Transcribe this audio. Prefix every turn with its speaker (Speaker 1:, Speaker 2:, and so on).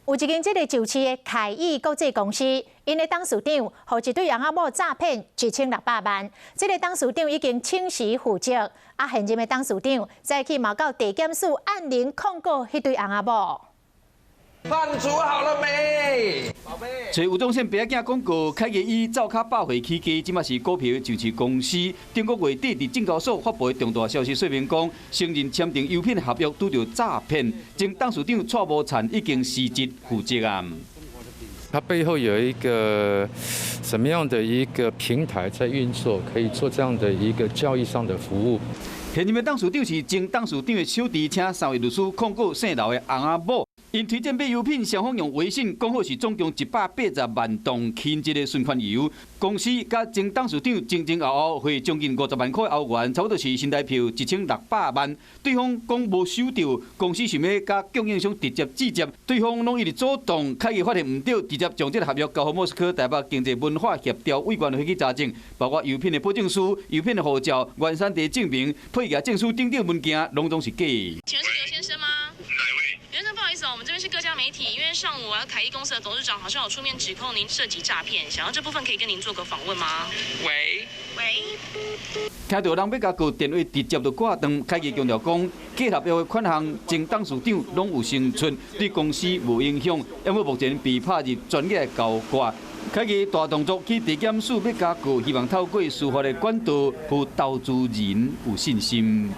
Speaker 1: 有一間這个舊市的凱義國際公司，𪜶的董事長予一對翁仔某詐騙1600萬。這个董事長已經請辭負責，啊，現任的董事長早起嘛到地檢署按鈴控告彼對翁仔某。
Speaker 2: 飯煮好了沒？寶貝。
Speaker 3: 找吳宗憲爸仔囝廣告，凱義以灶跤百貨起家，這馬是股票上市公司。頂個月底佇證交所發布的重大消息說明講，承認簽訂油品合約拄著詐騙，前董事長蔡無燦已經辭職負責啊。
Speaker 4: 它背後有一個什麼樣的一個平台在運作，可以做這樣的一個交易上的服務。
Speaker 3: 現任的董事長是前董事長的小弟，請三位律師控告姓劉的翁仔某。𪜶推薦買油品，雙方用微信講好是總共180萬噸輕質的循環油。公司佮前董事長前前後後匯將近50萬塊歐元，差不多是新台票1600萬。對方講無收著，公司想欲佮供應商直接指責，對方攏一直阻擋，凱義發現毋對，直接將這个合約交予莫斯科台北經濟文化協調委員會去查證，包括油品的保證書、油品的護照、原產地證明、配額證書等等文件，攏總是假。
Speaker 5: 請問是劉先生嗎？
Speaker 6: 哪位？
Speaker 5: 劉先生，不好意思哦，我們這邊是各家媒體，因為上午啊，凱義公司的董事長好像有出面指控您涉及詐騙，想要這部分可以跟您做個訪問嗎？
Speaker 6: 喂
Speaker 5: 喂。
Speaker 3: 聽著人欲共告，電話直接就掛斷。凱義強調講，假合約的款項，前董事長攏有先出，對公司無影響。不過目前被拍入專業的交割。凱義大動作去地檢署欲共告，希望透過司法的管道，予投資人有信心。